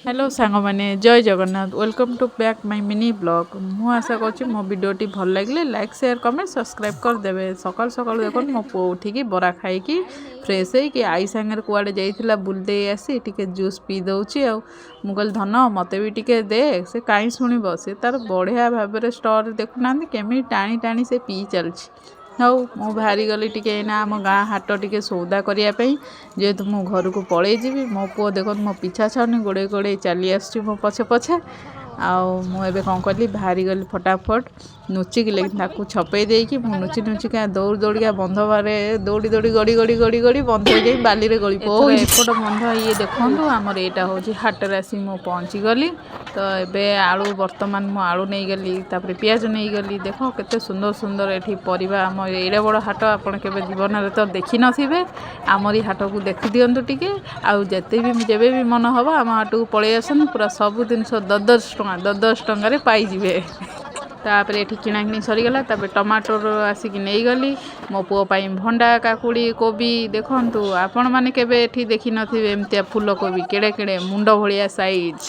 Hello ସାଙ୍ଗମାନେ, ଜୟ Jagannath. Welcome to back my mini vlog. ମୁଁ ଆଶା କରୁଛି ମୋ ଭିଡ଼ିଓଟି ଭଲ ଲାଗିଲେ ଲାଇକ୍, ସେୟାର, କମେଣ୍ଟ, ସବସ୍କ୍ରାଇବ୍ କରିଦେବେ। ସକାଳୁ ସକାଳୁ ଦେଖନ୍ତୁ, ମୋ ପୁଅ ଉଠିକି ବରା ଖାଇକି ଫ୍ରେଶ୍ ହେଇକି ଆଈ ସାଙ୍ଗରେ କୁଆଡ଼େ ଯାଇଥିଲା ବୁଲି ଦେଇ ଆସି ଟିକେ ଜୁସ୍ ପିଇ ଦେଉଛି। ଆଉ ମୁଁ କହିଲି, "ଧନ, ମୋତେ ବି ଟିକେ ଦେ।" ସେ କାହିଁ ଶୁଣିବ? ସେ ତାର ବଢ଼ିଆ ଭାବରେ ଷ୍ଟ୍ରରେ ଦେଖୁନାହାନ୍ତି, କେମିତି ଟାଣି ଟାଣି ସେ ପିଇ ଚାଲିଛି। ହଉ, ମୁଁ ବାହାରିଗଲି ଟିକେ ଏଇନା ଆମ ଗାଁ ହାଟ ଟିକେ ସଉଦା କରିବା ପାଇଁ, ଯେହେତୁ ମୁଁ ଘରକୁ ପଳେଇ ଯିବି। ମୋ ପୁଅ ଦେଖନ୍ତୁ, ମୋ ପିଛା ଛାଡ଼ୁନି, ଗୋଡ଼େଇ ଗୋଡ଼େଇ ଚାଲି ଆସୁଛି ମୋ ପଛେ ପଛେ। ଆଉ ମୁଁ ଏବେ କ'ଣ କଲି, ବାହାରିଗଲି ଫଟାଫଟ ନୁଚିକି, ଲେକିନ୍ ତାକୁ ଛପେଇ ଦେଇକି ମୁଁ ନୁଚି ନୁଚିକା ଦୌଡ଼ି ଦୌଡ଼ିକା ବନ୍ଧ ବାରେ ଦୌଡ଼ି ଦୌଡ଼ି ଗଡ଼ି ଗଡ଼ି ଗଡ଼ି ଗଡ଼ି ବନ୍ଧରେ ଯାଇ ବାଲିରେ ଗଳି ଏଥର ପଇଲି। ଏପଟ ବନ୍ଧ ଇଏ ଦେଖନ୍ତୁ, ଆମର ଏଇଟା ହେଉଛି ହାଟରେ ଆସି ମୁଁ ପହଞ୍ଚିଗଲି। ତ ଏବେ ଆଳୁ, ବର୍ତ୍ତମାନ ମୁଁ ଆଳୁ ନେଇଗଲି, ତାପରେ ପିଆଜ ନେଇଗଲି। ଦେଖ, କେତେ ସୁନ୍ଦର ସୁନ୍ଦର ଏଠି ପରିବା। ଆମ ଏଡ଼େ ବଡ଼ ହାଟ ଆପଣ କେବେ ଜୀବନରେ ତ ଦେଖିନଥିବେ। ଆମରି ହାଟକୁ ଦେଖିଦିଅନ୍ତୁ ଟିକେ। ଆଉ ଯେତେ ବି ଯେବେ ବି ମନ ହେବ, ଆମ ହାଟକୁ ପଳେଇ ଆସନ୍ତୁ। ପୁରା ସବୁ ଜିନିଷ 10 10 ଟଙ୍କା, 10 10 ଟଙ୍କାରେ ପାଇଯିବେ। ତାପରେ ଏଠି କିଣାକିଣି ସରିଗଲା। ତାପରେ ଟମାଟୋର ଆସିକି ନେଇଗଲି ମୋ ପୁଅ ପାଇଁ ଭଣ୍ଡା, କାକୁଡ଼ି, କୋବି। ଦେଖନ୍ତୁ, ଆପଣମାନେ କେବେ ଏଠି ଦେଖିନଥିବେ ଏମିତିଆ ଫୁଲକୋବି, କେଡ଼େ କେଡ଼େ ମୁଣ୍ଡ ଭଳିଆ ସାଇଜ୍।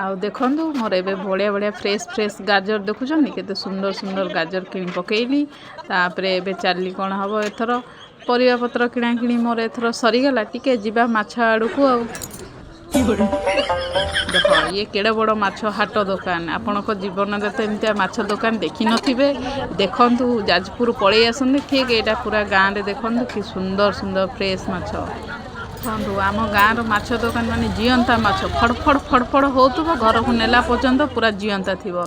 ଆଉ ଦେଖନ୍ତୁ, ମୋର ଏବେ ବଢ଼ିଆ ବଢ଼ିଆ ଫ୍ରେଶ୍ ଫ୍ରେଶ୍ ଗାଜର ଦେଖୁଛନ୍ତି, କେତେ ସୁନ୍ଦର ସୁନ୍ଦର ଗାଜର କିଣି ପକେଇଲି। ତାପରେ ଏବେ ଚାଲି କ'ଣ ହେବ, ଏଥର ପରିବା ପତ୍ର କିଣାକିଣି ମୋର ଏଥର ସରିଗଲା। ଟିକେ ଯିବା ମାଛ ଆଡ଼କୁ। ଆଉ ଦେଖ, ଇଏ କେଡ଼େ ବଡ଼ ମାଛ ହାଟ ଦୋକାନ। ଆପଣଙ୍କ ଜୀବନରେ ତ ଏମିତିଆ ମାଛ ଦୋକାନ ଦେଖିନଥିବେ। ଦେଖନ୍ତୁ, ଯାଜପୁର ପଳେଇ ଆସନ୍ତୁ, ଠିକ୍ ଏଇଟା ପୁରା ଗାଁରେ। ଦେଖନ୍ତୁ, କି ସୁନ୍ଦର ସୁନ୍ଦର ଫ୍ରେଶ୍ ମାଛ। ଦେଖନ୍ତୁ, ଆମ ଗାଁର ମାଛ ଦୋକାନ ମାନେ ଜିଅନ୍ତା ମାଛ ଫଡ଼ ଫଡ଼ ଫଡ଼ ଫଡ଼ ହେଉଥିବ, ଘରକୁ ନେଲା ପର୍ଯ୍ୟନ୍ତ ପୁରା ଜିଅନ୍ତା ଥିବ।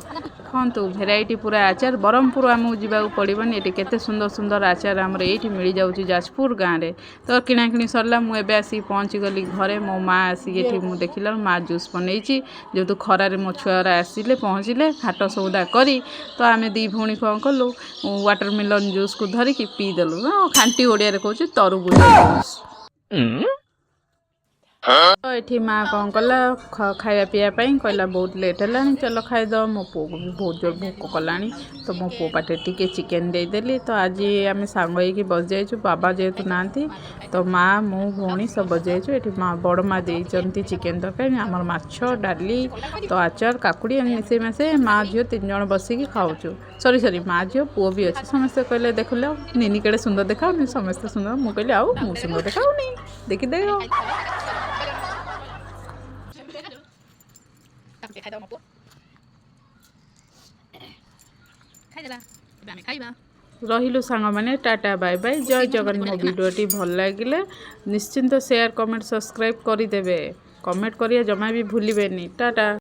ଦେଖନ୍ତୁ, ଭେରାଇଟି ପୁରା ଆଚାର। ବ୍ରହ୍ମପୁର ଆମକୁ ଯିବାକୁ ପଡ଼ିବନି। ଏଠି କେତେ ସୁନ୍ଦର ସୁନ୍ଦର ଆଚାର ଆମର ଏଇଠି ମିଳିଯାଉଛି ଯାଜପୁର ଗାଁରେ। ତ କିଣାକିଣି ସରିଲା, ମୁଁ ଏବେ ଆସିକି ପହଞ୍ଚିଗଲି ଘରେ। ମୋ ମା ଆସିକି ଏଠି ମୁଁ ଦେଖିଲା, ମା ଜୁସ୍ ବନେଇଛି। ଯେହେତୁ ଖରାରେ ମୋ ଛୁଆଗୁରା ଆସିଲେ, ପହଞ୍ଚିଲେ ହାଟ ସଉଦା କରି, ତ ଆମେ ଦୁଇ ଭଉଣୀ କ'ଣ କଲୁ, ୱାଟରମେଲନ୍ ଜୁସ୍କୁ ଧରିକି ପିଇଦେଲୁ। ଖାଣ୍ଟି ଓଡ଼ିଆରେ କହୁଛି, ତରଭୁଜ ଜୁସ୍। ତ ଏଠି ମା କ'ଣ କଲା, ଖାଇବା ପିଇବା ପାଇଁ କହିଲା, "ବହୁତ ଲେଟ୍ ହେଲାଣି, ଚାଲ ଖାଇଦେବା।" ମୋ ପୁଅକୁ ବି ବହୁତ ଜୋର ଭୋକ କଲାଣି, ତ ମୋ ପୁଅ ପାଟିରେ ଟିକେ ଚିକେନ୍ ଦେଇଦେଲି। ତ ଆଜି ଆମେ ସାଙ୍ଗ ହେଇକି ବସିଯାଇଛୁ। ବାବା ଯେହେତୁ ନାହାନ୍ତି, ତ ମା, ମୁଁ, ଭଉଣୀ ସବୁ ବସିଯାଇଛୁ ଏଠି। ମା, ବଡ଼ ମା ଦେଇଛନ୍ତି ଚିକେନ୍ ତରକାରୀ, ଆମର ମାଛ, ଡାଲି, ତ ଆଚାର, କାକୁଡ଼ି, ଏମିତି ମିଶେଇ ମାସେଇ ମା ଝିଅ ତିନି ଜଣ ବସିକି ଖାଉଛୁ। ସରି ସରି, ମା ଝିଅ ପୁଅ ବି ଅଛି। ସମସ୍ତେ କହିଲେ, "ଦେଖିଲ, ନିନି କେଡ଼େ ସୁନ୍ଦର ଦେଖାଉନି, ସମସ୍ତେ ସୁନ୍ଦର।" ମୁଁ କହିଲି, "ଆଉ ମୁଁ ସୁନ୍ଦର ଦେଖାଉନି? ଦେଖିଦେବ।" ଖାଇଦେବା ମୋ ପୁଅ ଖାଇଦେଲା। ଏବେ ଆମେ ଖାଇବା। ରହିଲୁ ସାଙ୍ଗମାନେ, ଟାଟା, ବାଏ ବାଏ, ଜୟ ଜଗନ୍ନାଥ। ମୋ ଭିଡ଼ିଓଟି ଭଲ ଲାଗିଲେ ନିଶ୍ଚିନ୍ତ ସେୟାର, କମେଣ୍ଟ, ସବସ୍କ୍ରାଇବ୍ କରିଦେବେ। କମେଣ୍ଟ କରିବା ଜମା ବି ଭୁଲିବେନି। ଟାଟା।